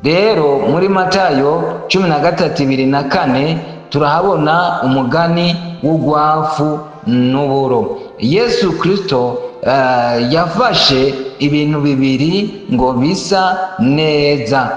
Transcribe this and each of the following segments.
Rero muri Matayo 13:24 turahabona umugani w'urwafu n'uburo. Yesu Kristo yafashe ibintu bibiri ngo bisa neza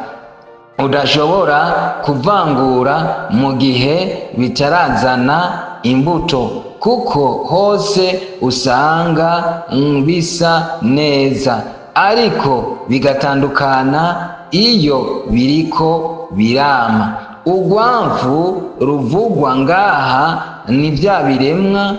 udashobora kuvangura mu gihe bitarazana imbuto, kuko hose usanga bisa neza, ariko bigatandukana iyo biriko birama. Urwamvu ruvugwa ngaha ni bya biremwa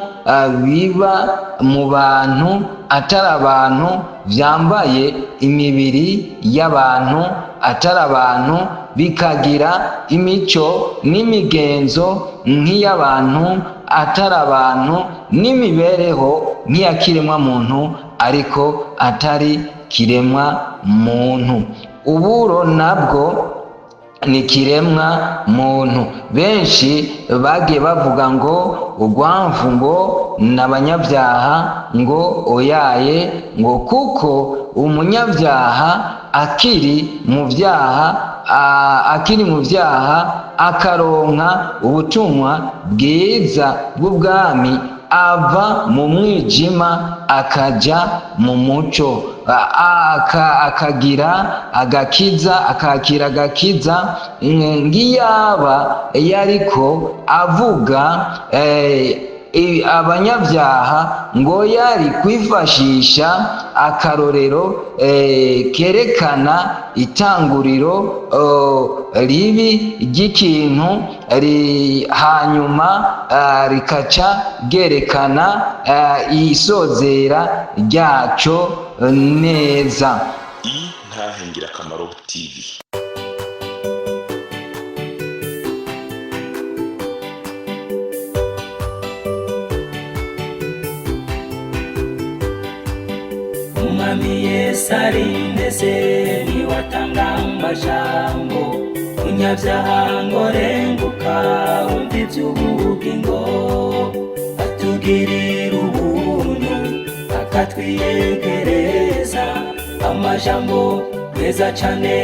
biba mu bantu atari abantu, byambaye imibiri y'abantu atari abantu, bikagira imico n'imigenzo nk'iy'abantu atari abantu, n'imibereho nk'iya kiremwa muntu ariko atari kiremwa muntu. Uburo nabwo ni kiremwa muntu. Benshi bagiye bavuga ngo urwamvu ngo n'abanyabyaha, ngo oyaye, ngo kuko umunyabyaha akiri mu byaha, akiri mu byaha akaronka ubutumwa bwiza bw'ubwami, ava mu mwijima akaja mu muco, akagira agakiza, akakira agakiza. Ngiyaba yariko avuga abanyabyaha, ngo yari kwifashisha akarorero kerekana itanguriro ribi ry'ikintu, hanyuma rikaca ryerekana isozera ryaco neza. Intahe Ngirakamaro TV. Umwami Yesu arindeze, niwe atanga amajambo. Munyabyaha ngo renguka, wumva iby'ubugingo. Atugirira ubuntu, akatwiyegereza amajambo meza cane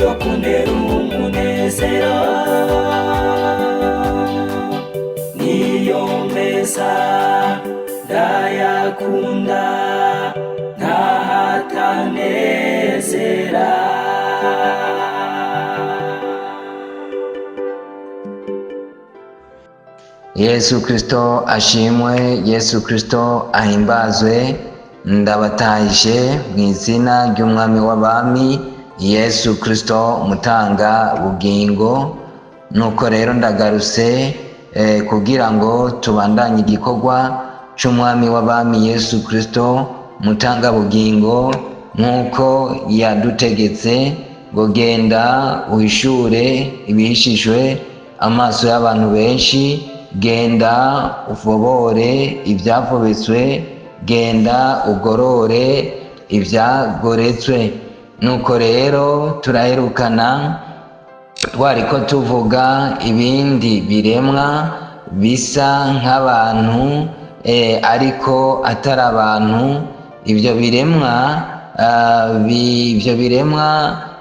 yo kuntera umunezero. Niyo meza, ndayakunda, ntahatanezera. Yesu Kristo ashimwe, Yesu Kristo ahimbazwe. Ndabatahije mu izina ry'Umwami w'Abami Yesu Kristo mutanga bugingo. Nuko rero ndagarutse kugira ngo tubandanye igikorwa c'Umwami w'Abami Yesu Kristo mutanga bugingo, nk'uko yadutegetse ngo: "Genda uhishure ibihishijwe amaso y'abantu benshi, genda ufobore ibyafobetswe, genda ugorore ibyagoretswe." Nuko rero turaherukana twariko tuvuga ibindi biremwa bisa nk'abantu ariko atari abantu. Ibyo biremwa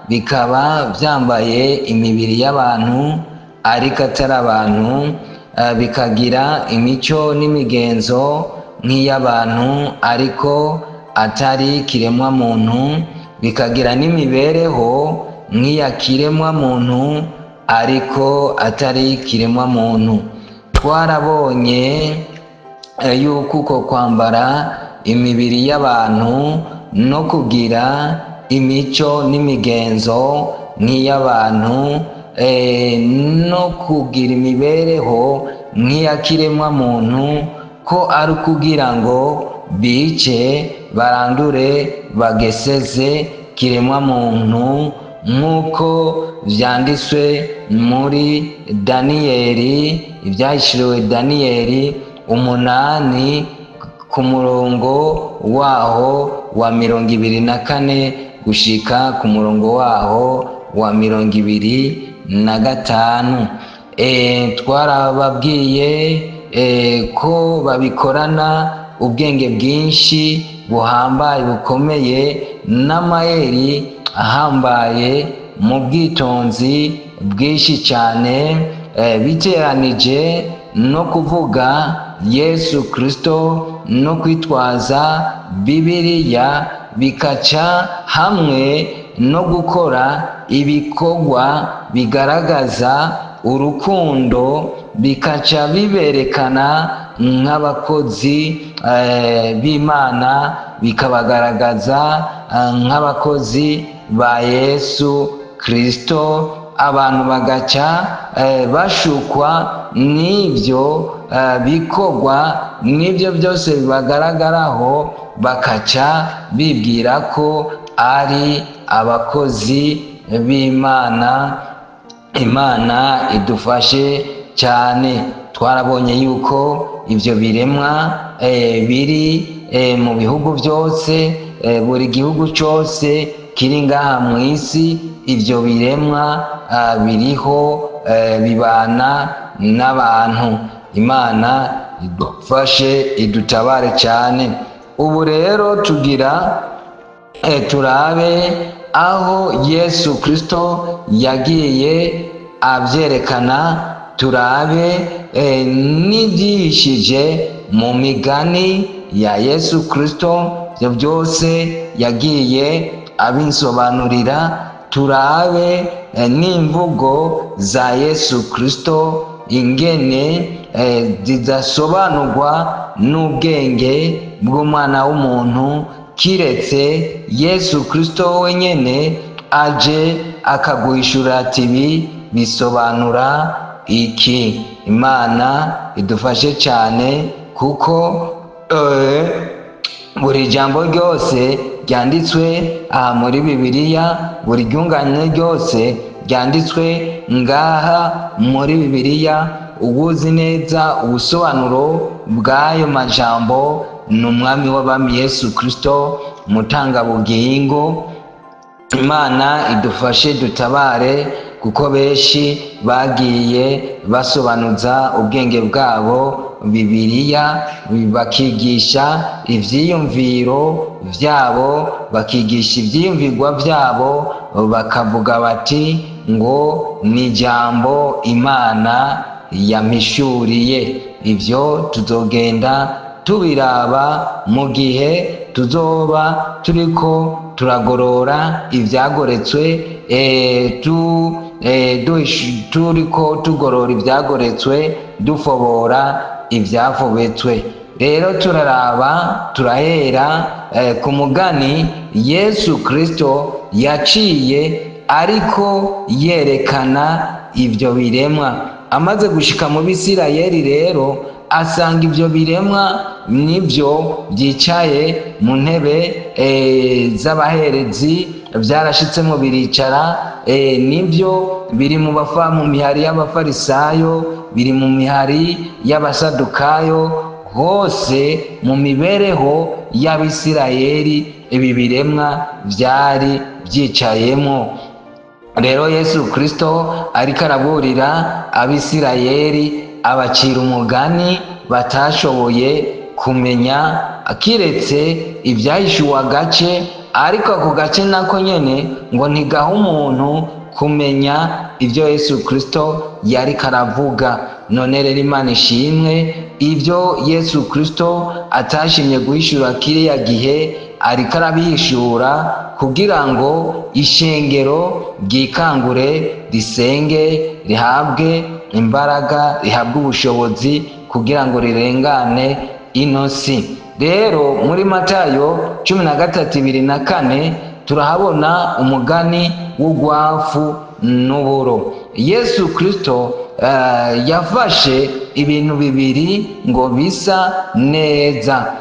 bikaba byambaye imibiri y'abantu ariko atari abantu, bikagira imico n'imigenzo nk'iy'abantu ariko atari kiremwa muntu, bikagira n'imibereho nk'iya kiremwa muntu ariko atari kiremwa muntu. Twarabonye yuko uko kwambara imibiri y'abantu no kugira imico n'imigenzo nk'iy'abantu no kugira imibereho nk'iya kiremwa muntu ko ari ukugira ngo bice, barandure, bageseze kiremwa muntu, nk'uko vyanditswe muri Daniyeli, ivyahishuriwe Daniyeli 8 ku murongo waho wa 24 gushika ku murongo waho wa 25. Twarababwiye ko babikorana ubwenge bwinshi buhambaye, bukomeye, n'amayeri ahambaye. mu bwitonzi bwinshi cyane, biteranije no kuvuga Yesu Kristo no kwitwaza Bibiliya, bikaca hamwe no gukora ibikorwa bigaragaza urukundo, bikaca biberekana nk'abakozi b'Imana, bikabagaragaza nk'abakozi ba Yesu Kristo. Abantu bagaca bashukwa n'ibyo bikorwa, n'ibyo byose bibagaragaraho, bakaca bibwira ko ari abakozi b'Imana. Imana idufashe cyane. Twarabonye yuko ibyo biremwa biri mu bihugu byose, buri gihugu cyose kiri ngaha mu isi, ibyo biremwa biriho, bibana n'abantu. Imana idufashe, idutabare cyane. Ubu rero tugira turabe aho Yesu Kristo yagiye abyerekana, turabe n'ibyihishije mu migani ya Yesu Kristo. Ibyo byose yagiye abinsobanurira. Turabe n'imvugo za Yesu Kristo ingene zidasobanurwa n'ubwenge bw'umwana w'umuntu, kiretse Yesu Kristo wenyene aje akaguhishura ati ibi bisobanura iki. Imana idufashe cyane, kuko buri jambo ryose ryanditswe aha muri Bibiliya, buri ryungane ryose ryanditswe ngaha muri Bibiliya, ubuzi neza ubusobanuro bw'ayo majambo ni Umwami w'Abami Yesu Kristo, umutangabugingo. Imana idufashe, dutabare, kuko benshi bagiye basobanuza ubwenge bwabo Bibiliya, bakigisha ivyiyumviro vyabo, bakigisha ivyiyumvirwa vyabo, bakavuga bati ngo ni ijambo Imana yampishuriye. Ivyo tuzogenda tubiraba mu gihe tuzoba turiko turagorora ivyagoretswe, turiko tugorora ivyagoretswe, dufobora ivyafobetswe. Rero turaraba, turahera ku mugani Yesu Kristo yaciye ariko yerekana ivyo biremwa. Amaze gushika mu Bisirayeli rero, asanga ivyo biremwa nivyo byicaye mu ntebe z'abaherezi, byarashitsemo biricara, nivyo biri mu bafa mu mihari y'abafarisayo, biri mu mihari y'abasadukayo, hose mu mibereho y'Abisirayeli ibi biremwa byari byicayemo. Rero Yesu Kristo ariko araburira Abisirayeli, abacira umugani batashoboye kumenya, kiretse ibyahishuwe agace, ariko ako gace nako nyene ngo ntigaha umuntu kumenya ibyo Yesu Kristo yariko aravuga. None rero Imana ishimwe, ibyo Yesu Kristo atashimye guhishura kiriya gihe, ariko arabihishura kugira ngo ishengero ryikangure, risenge, rihabwe imbaraga, rihabwe ubushobozi kugira ngo rirengane ino si. Rero muri Matayo 13:2-4 turahabona umugani w'ugwafu n'uburo. Yesu Kristo yafashe ibintu bibiri ngo bisa neza,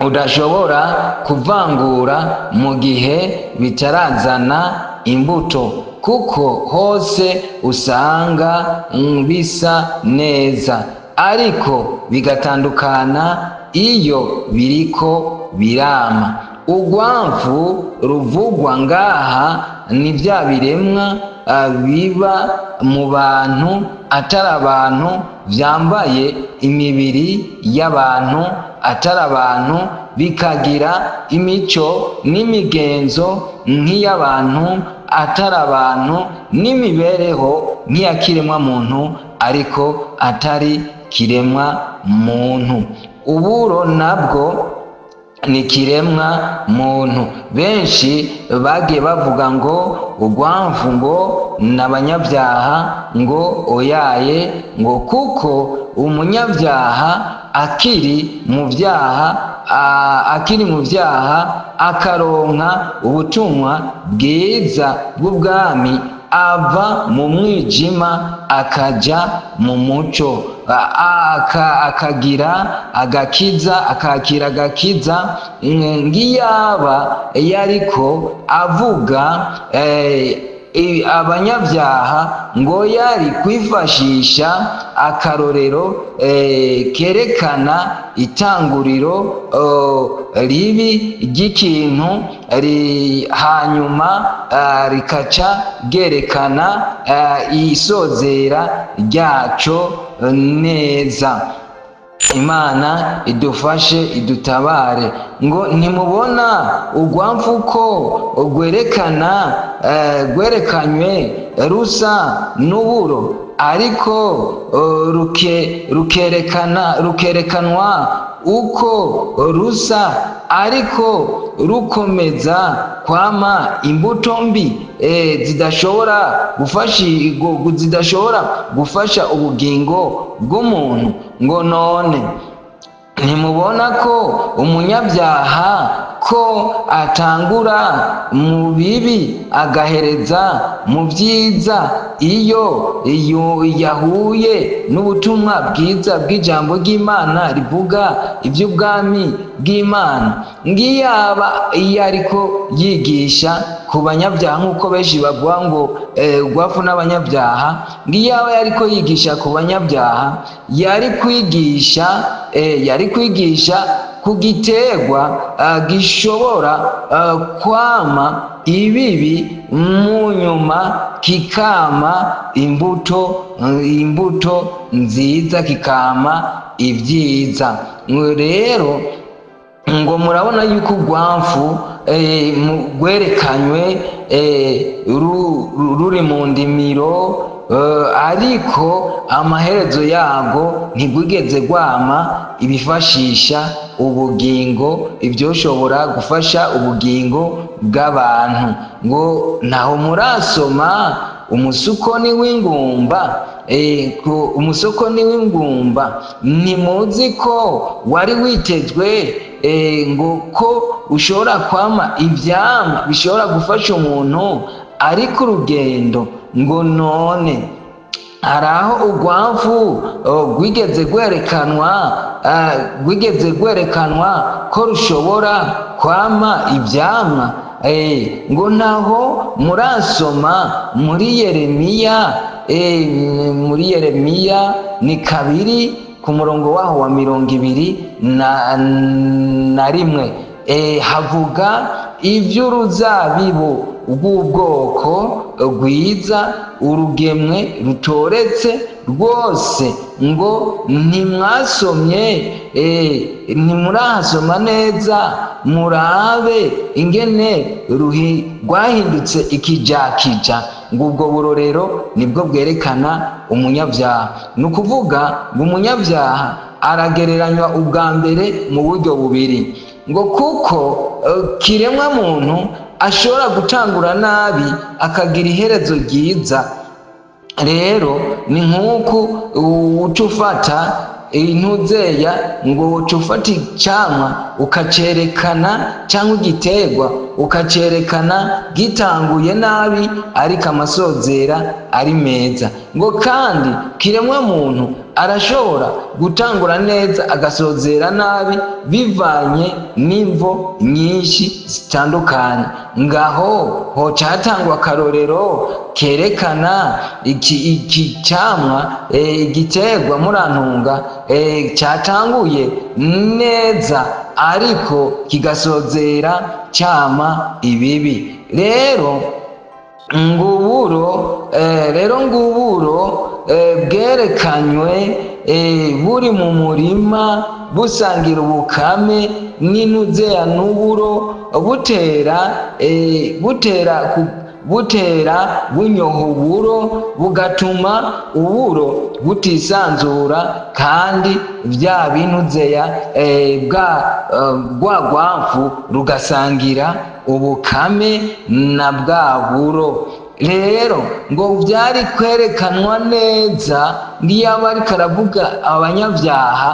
udashobora kuvangura mu gihe bitarazana imbuto, kuko hose usanga bisa neza, ariko bigatandukana iyo biriko birama. Urwamvu ruvugwa ngaha ni bya biremwa biba mu bantu atari abantu, byambaye imibiri y'abantu atari abantu, bikagira imico n'imigenzo nk'iy'abantu, atari abantu, n'imibereho nk'iya kiremwa muntu ariko atari kiremwa muntu. Uburo nabwo ni kiremwa muntu. Benshi bagiye bavuga ngo urwamvu ngo n'abanyabyaha, ngo oyaye, ngo kuko umunyabyaha akiri mu byaha, akiri mu byaha akaronka ubutumwa bwiza bw'ubwami, ava mu mwijima akaja mu muco, akagira agakiza, akakira agakiza. Ngiyaba yariko avuga abanyabyaha, ngo yari kwifashisha akarorero kerekana itanguriro ribi ry'ikintu, hanyuma rikaca ryerekana isozera ryaco neza. Imana idufashe, idutabare. Ngo ntimubona urwamvu ko rwerekana, rwerekanywe rusa n'uburo, ariko rukerekana, rukerekanwa uko rusa, ariko rukomeza kwama imbuto mbi zidashobora gufasha ubugingo bw'umuntu. Ngo none ntimubona ko umunyabyaha ko atangura mu bibi agahereza mu byiza, iyo yahuye n'ubutumwa bwiza bw'ijambo ry'Imana rivuga iby'ubwami bw'Imana? Ngiyaba iyo ariko yigisha ku banyabyaha, nk'uko benshi bavuga ngo urwafu n'abanyabyaha, ngiyaba yariko yigisha ku banyabyaha, yari kwigisha ku giterwa gishobora kwama ibibi, mu nyuma kikama imbuto nziza, kikama ibyiza. Rero ngo murabona yuko urwamfu rwerekanywe ruri mu ndimiro, ariko amaherezo yarwo ntirwigeze rwama ibifashisha ubugingo, ibyoshobora gufasha ubugingo bw'abantu. Ngo ntaho murasoma umusukoni w'ingumba? Umusokoni w'ingumba, ntimuzi ko wari witezwe ngo ko ushobora kwama ivyamwa bishobora gufasha umuntu ariko urugendo? Ngo none hari aho urwamvu rwigeze rwerekanwa, ko rushobora kwama ivyamwa? Ngo ntaho murasoma muri Yeremiya? Muri Yeremiya ni 2 ku murongo waho wa 21, havuga ivy'uruzabibu rw'ubwoko rwiza, urugemwe rutoretse rwose. Ngo ntimwasomye, ntimurahasoma neza? Murabe ingene rwahindutse ikijakija. Ngo ubwo burorero nibwo bwerekana umunyabyaha. Ni ukuvuga ngo umunyabyaha aragereranywa ubwa mbere mu buryo bubiri, ngo kuko kiremwa muntu ashobora gutangura nabi akagira iherezo ryiza. Rero ni nk'uku uca ufata intuzeya, ngo uca ufata icamwa ukacerekana, cyangwa igiterwa ukacerekana gitanguye nabi ariko amasozera ari meza. Ngo kandi kiremwa muntu arashobora gutangura neza agasozera nabi, bivanye n'imvo nyinshi zitandukanye. Ngaho hoca hatangwa akarorero kerekana iki camwa, igiterwa, murantunga, cyatanguye neza ariko kigasozera cyama ibibi. Rero nguburo bwerekanywe buri mu murima, busangira ubukame n'intuzeya n'uburo, butera Butera bunyoha uburo, bugatuma uburo butisanzura, kandi bya bintuzeya bwa rwa rwamfu rugasangira ubukame na bwa buro. Rero ngo byari kwerekanwa neza niyo ariko aravuga abanyabyaha,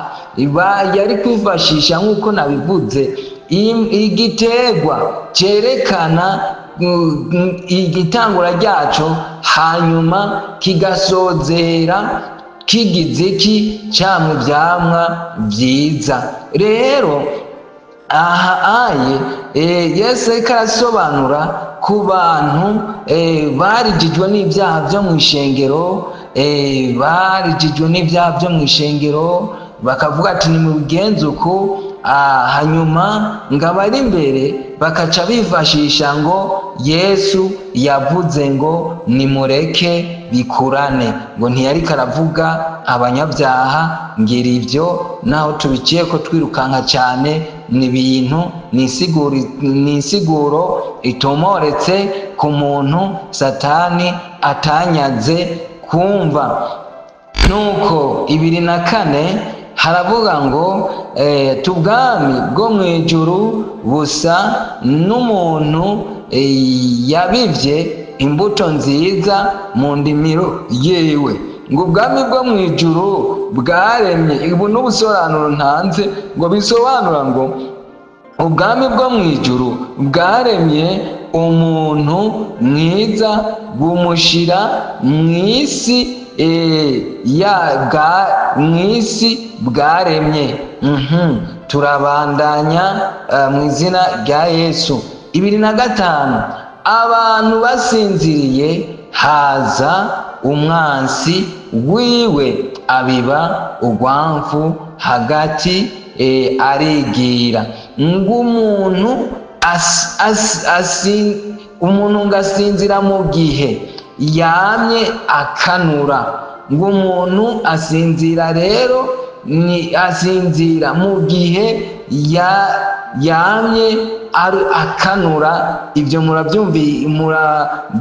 yari kwifashisha, nk'uko nabivuze, igiterwa cyerekana igitangura ryaco, hanyuma kigasozera kigize iki? Camwa ivyamwa vyiza. Rero aha aye Yesu ariko arasobanura ku bantu barijijwe n'ibyaha byo mu ishengero, barijijwe n'ibyaha byo mu ishengero, bakavuga ati: "Nimubigenze uku." Hanyuma ngo abari imbere bakaca bifashisha ngo Yesu yavuze ngo nimureke bikurane, ngo ntiyariko aravuga abanyabyaha. Ngira ibyo naho tubiciye ko twirukanka cyane, ni ibintu, ni insiguro itomoretse ku muntu Satani atanyaze kumva. Nuko 24 haravuga ngo tubwami bwo mu ijuru busa n'umuntu yabivye imbuto nziza mu ndimiro yiwe. Ngo ubwami bwo mu ijuru bwaremye, ubu n'ubusobanuro ntanze, ngo bisobanura ngo ubwami bwo mu ijuru bwaremye umuntu mwiza, bumushira mu isi ya bwa mu isi bwaremye. Turabandanya mu izina rya Yesu. 25: abantu basinziriye, haza umwansi wiwe, abiba urwamfu hagati, arigira. Ngo umuntu umuntu ngo asinzira mu gihe yamye akanura. Ngo umuntu asinzira rero ni asinzira mu gihe yamye akanura. Ibyo murabyumvi,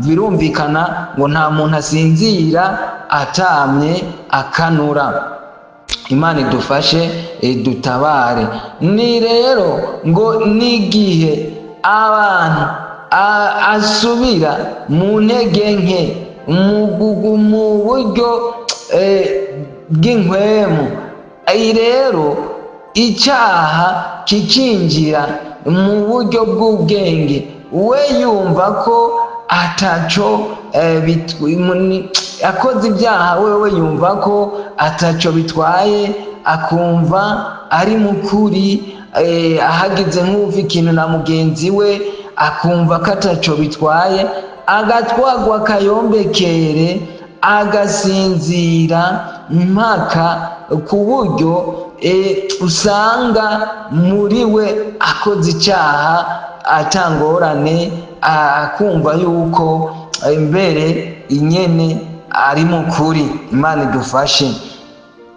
birumvikana ngo nta muntu asinzira atamye akanura. Imana idufashe, idutabare. Ni rero ngo n'igihe abantu asubira mu ntege nke mu buryo bw'inkwemu. Iyi rero icyaha kikinjira mu buryo bw'ubwenge, we yumva ko ataco akoze ibyaha, wewe yumva ko ataco bitwaye, akumva ari mukuri. Ahagize nk'uva ikintu na mugenzi we, akumva ko ataco bitwaye, agatwagwa akayombekere, agasinzira mpaka ku buryo usanga muri we akoze icyaha atangorane, akumva yuko mbere inyene ari mukuri. Imana idufashe.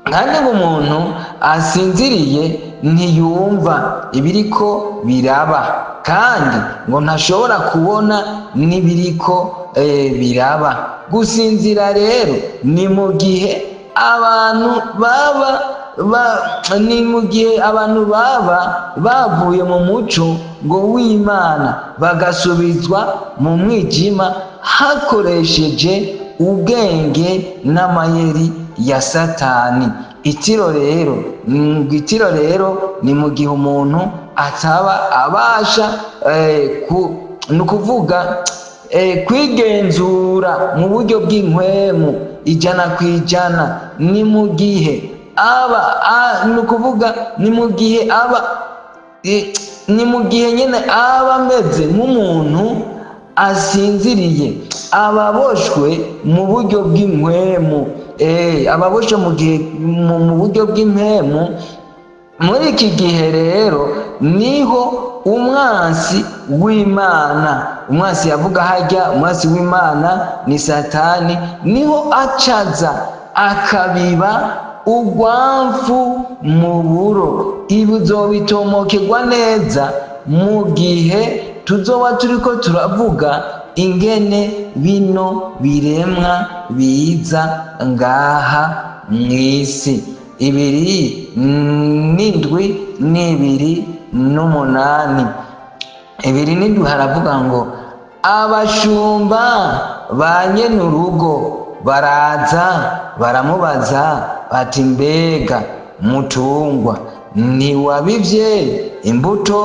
Kandi ngo umuntu asinziriye ntiyumva ibiriko biraba, kandi ngo ntashobora kubona n'ibiriko biraba. Gusinzira rero ni mu gihe abantu baba ni mu gihe abantu baba bavuye mu muco ngo w'Imana, bagasubizwa mu mwijima hakoresheje ubwenge n'amayeri ya Satani. Itiro rero, itiro rero ni mu gihe umuntu ataba abasha ni ukuvuga kwigenzura mu buryo bw'inkwemu 100%. Ni mu gihe aba ni ukuvuga ni mu gihe aba ni mu gihe nyine aba ameze nk'umuntu asinziriye, aba aboshwe mu buryo bw'inkwemu, aba aboshwe mu gihe mu buryo bw'impemu. Muri iki gihe rero niho umwansi w'Imana, umwansi yavuga hajya, umwansi w'Imana ni Satani, niho acaza akabiba urwamfu mu buro. Ibi uzobitomokerwa neza mu gihe tuzoba turiko turavuga. Ingene bino biremwa biza ngaha mw'isi. 27 n'28, 27 haravuga ngo: "Abashumba ba nyenurugo baraza baramubaza bati: 'Mbega mutungwa, ntiwabivye imbuto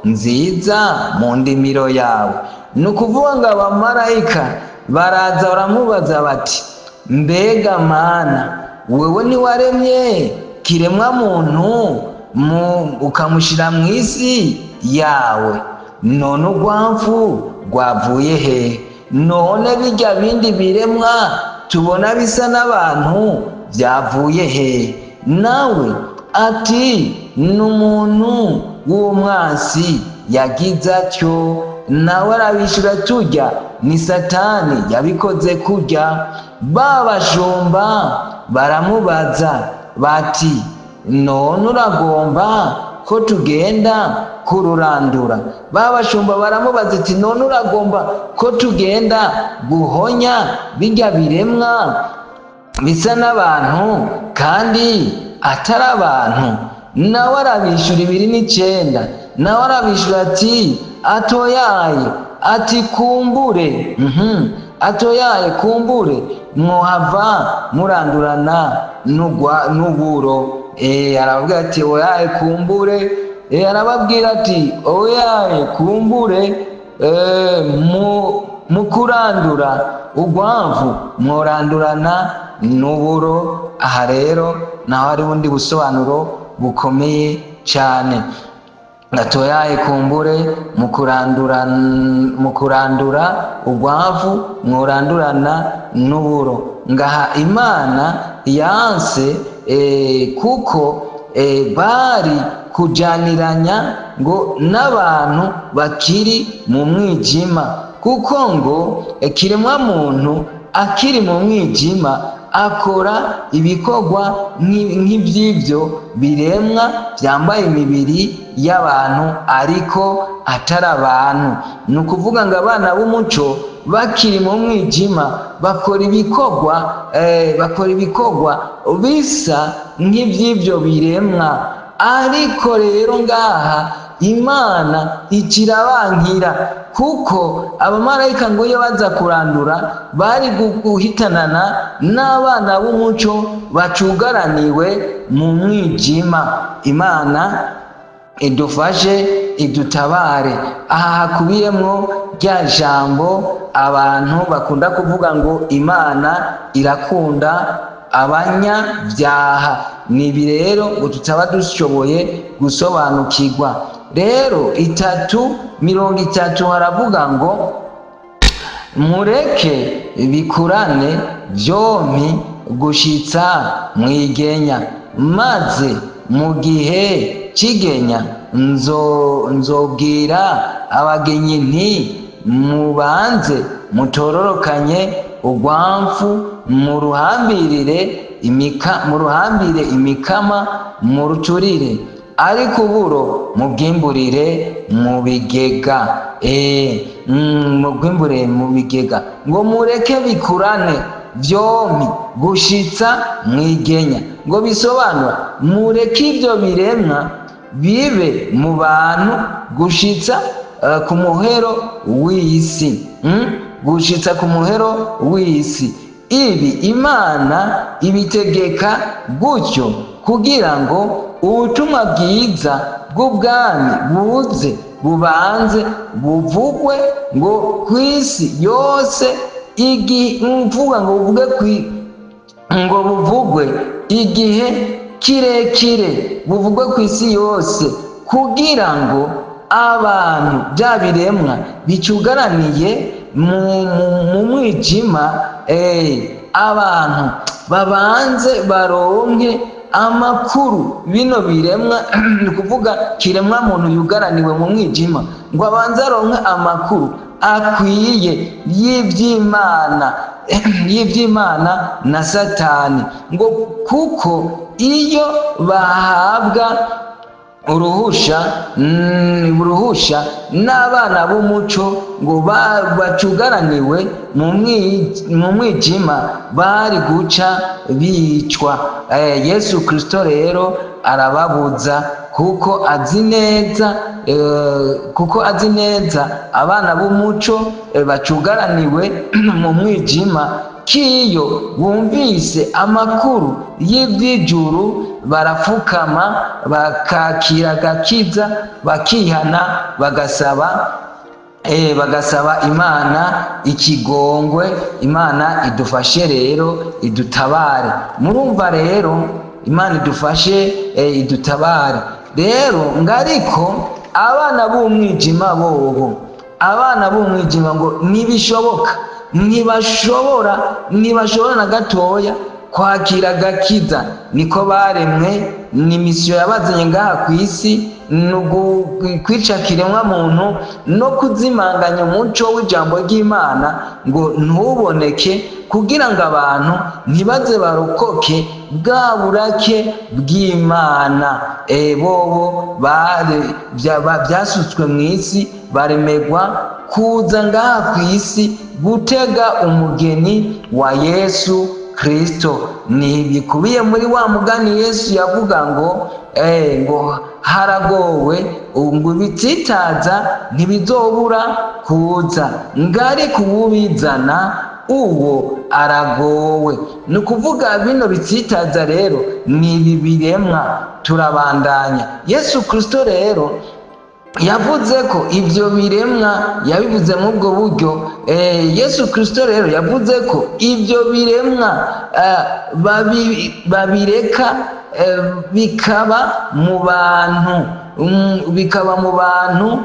nziza mu ndimiro yawe?'" Ni ukuvuga ngo abamarayika baraza baramubaza bati: "Mbega Mana, wewe ntiwaremye kiremwa muntu ukamushyira mu isi yawe? None urwamfu rwavuye he? None bijya bindi biremwa tubona bisa n'abantu byavuye he?" Nawe ati: "Ni umuntu w'umwansi yagize atyo." Nawe arabishyura: "Tujya ni Satani yabikoze kurya." Ba bashumba baramubaza bati: "None uragomba ko tugenda kururandura?" Ba bashumba baramubaza ati: "None uragomba ko tugenda guhonya bijya biremwa bisa n'abantu kandi atari abantu?" Nawe arabishyura, 29, nawe arabishyura ati: "Atoyaye," ati: "Kumbure, atoyaye, kumbure mwohava murandurana n'uburo." Arababwira ati: "Oyaye, kumbure." Arababwira ati: "Oyaye, kumbure mu kurandura urwavu mworandurana n'uburo." Aha rero naho hari ubundi busobanuro bukomeye cyane. Gatoyaye, kumbure mu kurandura urwavu mworandurana n'uburo. Ngaha Imana yanse kuko bari kujaniranya ngo n'abantu bakiri mu mwijima, kuko ngo kiremwa muntu akiri mu mwijima akora ibikorwa nk'iby'ibyo biremwa byambaye imibiri y'abantu ariko atari abantu. Ni ukuvuga ngo abana b'umuco bakiri mu mwijima bakora ibikorwa bisa nk'iby'ibyo biremwa. Ariko rero ngaha Imana ikirabankira, kuko abamarayika ngo iyo baza kurandura bari guhitanana n'abana b'umuco bacugaraniwe mu mwijima. Imana idufashe, idutabare. Aha hakubiyemwo rya jambo abantu bakunda kuvuga ngo Imana irakunda abanyabyaha. Ni ibi rero ngo tutaba dushoboye gusobanukirwa. Rero 3:30 haravuga ngo: "Mureke bikurane byompi gushitsa mwigenya, maze mu gihe c'igenya nzobwira abagenyi nti: Mubanze mutororokanye urwamfu, muruhambire imikama, muruturire, ariko uburo mubwimburire mu bigega." Mubwimburire mu bigega. Ngo mureke bikurane byompi gushitsa mwigenya, ngo bisobanura mureke ibyo biremwa bibe mu bantu gushitsa ku muhero w'isi, Gushitsa ku muhero w'isi. Ibi Imana ibitegeka gutyo kugira ngo ubutumwa bwiza bw'ubwami buze bubanze buvugwe ngo ku isi yose, mvuga ngo buvuge ngo buvugwe igihe kirekire, buvugwe ku isi yose, kugira ngo abantu, bya biremwa bicugaraniye mu mwijima, abantu babanze baronke amakuru. Bino biremwa, ni ukuvuga kiremwa muntu yugaraniwe mu mwijima, ngo abanze aronke amakuru akwiye y'iby'Imana na Satani, ngo kuko iyo bahabwa Uruhusha uruhusha n'abana b'umuco ngo bacugaraniwe mu mwijima bari guca bicwa. Yesu Kristo rero arababuza kuko azi neza, kuko azi neza abana b'umuco bacugaraniwe mu mwijima, k'iyo bumvise amakuru y'iby'ijuru barafukama, bakakira agakiza, bakihana, bagasaba Imana ikigongwe. Imana idufashe rero, idutabare. Murumva rero, Imana idufashe, idutabare rero. Ngariko abana b'umwijima bobo, abana b'umwijima ngo ntibishoboka, ntibashobora na gatoya kwakira agakiza. Niko baremwe, ni misiyo yabazanye ngaha ku isi, ni kwica kiremwa muntu no kuzimanganya umuco w'ijambo ry'Imana ngo ntuboneke, kugira ngo abantu ntibaze barokoke bwa burake bw'Imana. Bobo byasutswe mu isi, baremegwa kuza ngaha ku isi gutega umugeni wa Yesu Kristo. Ni bikubiye muri wa mugani Yesu yavuga ngo ngo haragowe, ngo ibitsitaza ntibizobura kuza, ngari kuwubizana uwo aragowe. Ni ukuvuga bino bitsitaza rero ni ibi biremwa. Turabandanya. Yesu Kristo rero yavuze ko ibyo biremwa, yabivuze muri ubwo buryo. Yesu Kristo rero yavuze ko ibyo biremwa babireka bikaba mu bantu, bikaba mu bantu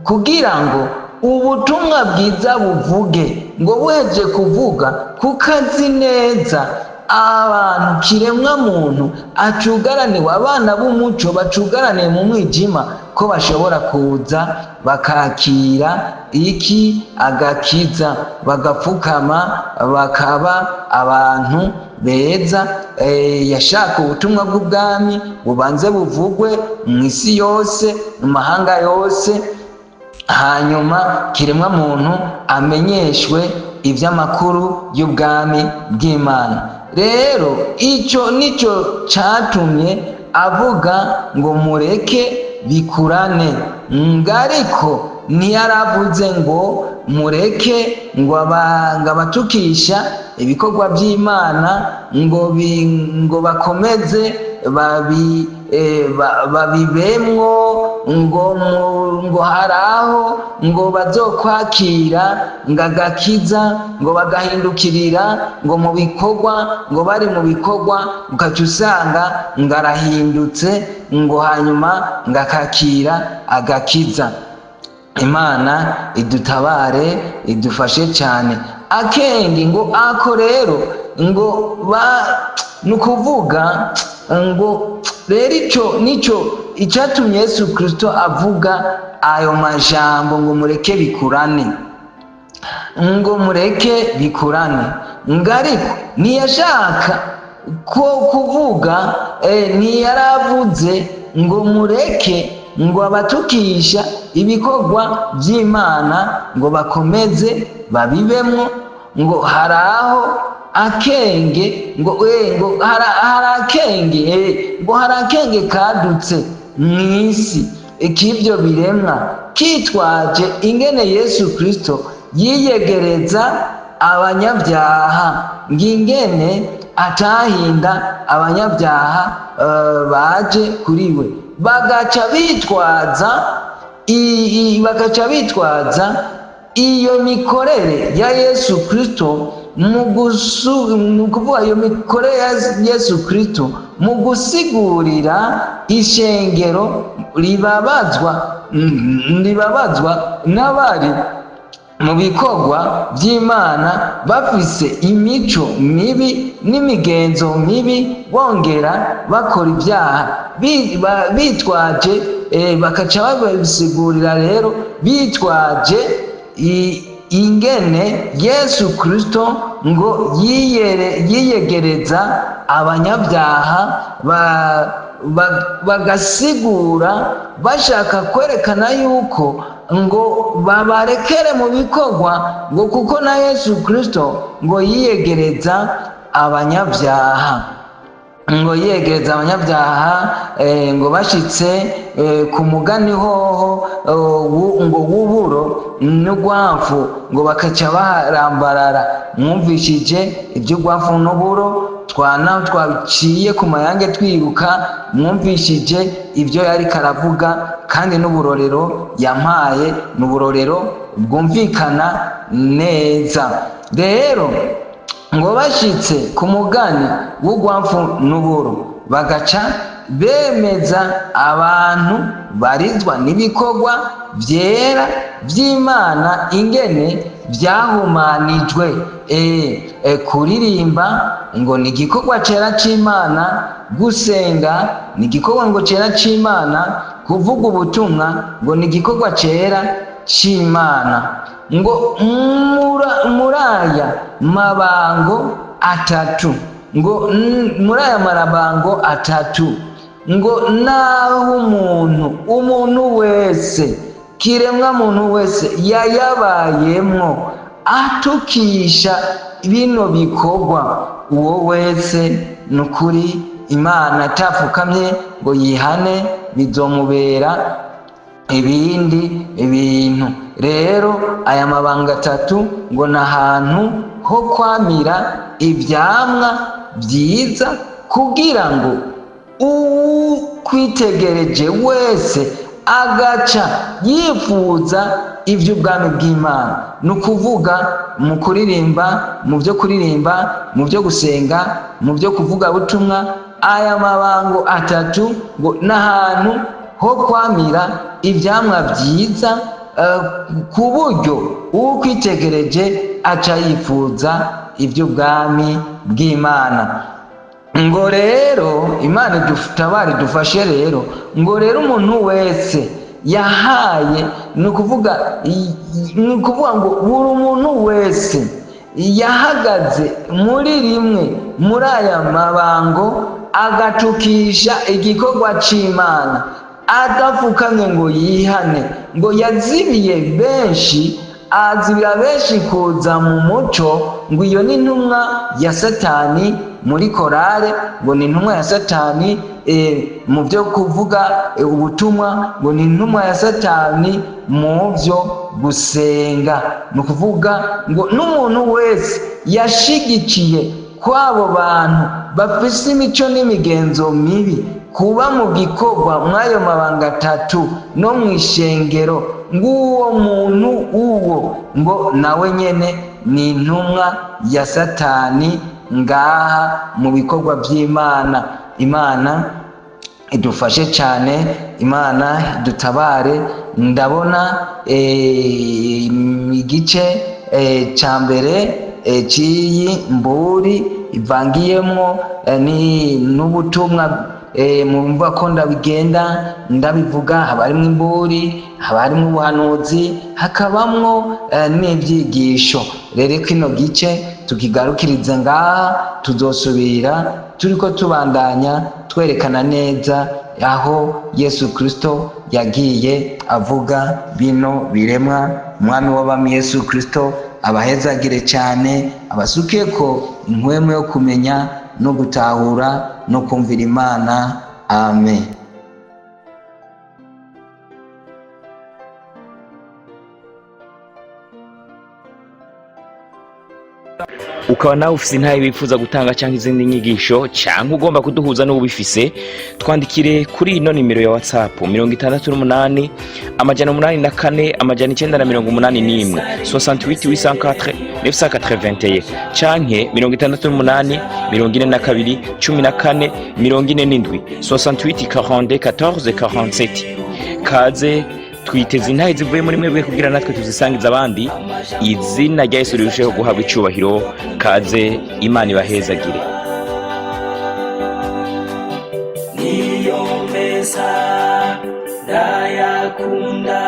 kugira ngo ubutumwa bwiza buvuge, ngo buheje kuvuga, kuko azi neza abantu kiremwa muntu acugaraniwe, abana b'umuco bacugaraniye mu mwijima, ko bashobora kuza bakakira iki? Agakiza, bagapfukama, bakaba abantu beza. Yashaka ubutumwa bw'ubwami bubanze buvugwe mu isi yose, mu mahanga yose, hanyuma kiremwa muntu amenyeshwe iby'amakuru y'ubwami bw'Imana. Rero icyo nicyo cyatumye avuga ngo mureke bikurane. Ngariko ntiyaravuze ngo mureke ngo abatukisha ibikorwa by'Imana ngo bakomeze babibemwo, ngo hari aho ngo bazokwakira ngo agakiza, ngo bagahindukirira ngo mu bikorwa, ngo bari mu bikorwa, ukaca usanga ngo arahindutse, ngo hanyuma ngo akakira agakiza. Imana idutabare, idufashe cyane. Akenge ngo ako rero ngo ba ni ukuvuga ngo rero icyo nicyo icyatumye Yesu Kristo avuga ayo majambo ngo mureke bikurane, ngo mureke bikurane. Ngo ariko ntiyashaka ko kuvuga, ntiyaravuze ngo mureke ngo abatukisha ibikorwa by'Imana ngo bakomeze babibemwo, ngo hari aho akenge ngo hari akenge, ngo hari akenge kadutse mu isi k'ibyo biremwa, kitwaje ingene Yesu Kristo yiyegereza abanyabyaha, ngingene atahinda abanyabyaha baje kuri we, bagaca bitwaza iyo mikorere ya Yesu Kristo mu kuvuga iyo mikorere ya Yesu Kristo mu gusigurira ishengero ribabazwa n'abari mu bikorwa by'Imana bafise imico mibi n'imigenzo mibi, bongera bakora ibyaha bitwaje, bakaca babisigurira rero bitwaje ingene Yesu Kristo ngo yiyegereza abanyabyaha. Bagasigura bashaka kwerekana yuko ngo babarekere mu bikorwa, ngo kuko na Yesu Kristo ngo yiyegereza abanyabyaha, ngo yegereza abanyabyaha, ngo bashitse ku mugani hoho, ngo w'uburo n'urwamfu, ngo bakaca barambarara. Mwumvishije iby'urwamfu n'uburo, twana twaciye ku mayange twiruka. Mwumvishije ibyo yari karavuga, kandi n'uburorero yampaye ni uburorero bwumvikana neza. Rero ngo bashitse ku mugani w'urwamfu n'uburo, bagaca bemeza abantu barizwa n'ibikorwa byera by'Imana ingene byahumanijwe. Kuririmba ngo ni igikorwa cera c'Imana, gusenga ni igikorwa ngo cera c'Imana, kuvuga ubutumwa ngo ni igikorwa cera c'Imana. Ngo muri aya mabango atatu, ngo muri aya marabango atatu, ngo naho umuntu wese, kiremwa muntu wese yayabayemwo atukisha bino bikorwa, uwo wese ni ukuri Imana atapfukamye ngo yihane, bizomubera ibindi bintu. Rero aya mabanga atatu ngo ni ahantu ho kwamira ivyamwa byiza, kugira ngo ukwitegereje wese agaca yifuza iby'ubwami bw'Imana. Ni ukuvuga mu kuririmba, mu byo kuririmba, mu byo gusenga, mu byo kuvuga butumwa, aya mabango atatu ngo n'ahantu ho kwamira ivyamwa byiza, ku buryo ukwitegereje aca yifuza iby'ubwami bw'Imana. Ngo rero Imana idutabare, idufashe. Rero ngo rero umuntu wese yahaye, ni ukuvuga ngo buri muntu wese yahagaze muri rimwe muri aya mabango, agatukisha igikorwa c'Imana adapfukamye ngo yihane, ngo yazibiye benshi, azibira benshi kuza mu muco. Ngo iyo ni intumwa ya Satani muri korale, ngo ni intumwa ya Satani mu byo kuvuga ubutumwa, ngo ni intumwa ya Satani mu byo gusenga. Ni ukuvuga ngo n'umuntu wese yashigikiye kw'abo bantu bafise imico n'imigenzo mibi kuba mu gikorwa mw'ayo mabanga atatu no mu ishengero, ng'uwo muntu uwo ngo nawe nyene ni intumwa ya Satani ngaha mu bikorwa by'Imana. Imana idufashe cyane, Imana idutabare. Ndabona igice cya mbere cy'iyi mburi ivangiyemwo n'ubutumwa. Mumva ko ndabigenda ndabivuga, haba harimo imburi, haba harimo ubuhanuzi, hakabamwo n'ibyigisho. Rero kino gice tukigarukirize ngaha, tuzosubira turiko tubandanya twerekana neza aho Yesu Kristo yagiye avuga bino biremwa. Umwami w'abami Yesu Kristo abahezagire cyane, abasukeko inkwemu yo kumenya no gutahura no kumvira Imana. Amen. Ukaba nawe ufise intahe wifuza gutanga cyangwa izindi nyigisho, cyangwa ugomba kuduhuza n'ubifise, twandikire kuri ino nimero ya WhatsApp: 68 804 981, 68 804 981, canke 68 42 14 47, 68 42 14 47. Kaze, twiteze intahe zivuye muri mwebwe kugira natwe tuzisangiza abandi, izina rya Yesu rirusheho guhabwa icubahiro. Kaze, Imana ibahezagire. Niyo meza ndayakunda,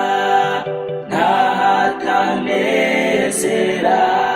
ntahatanezera.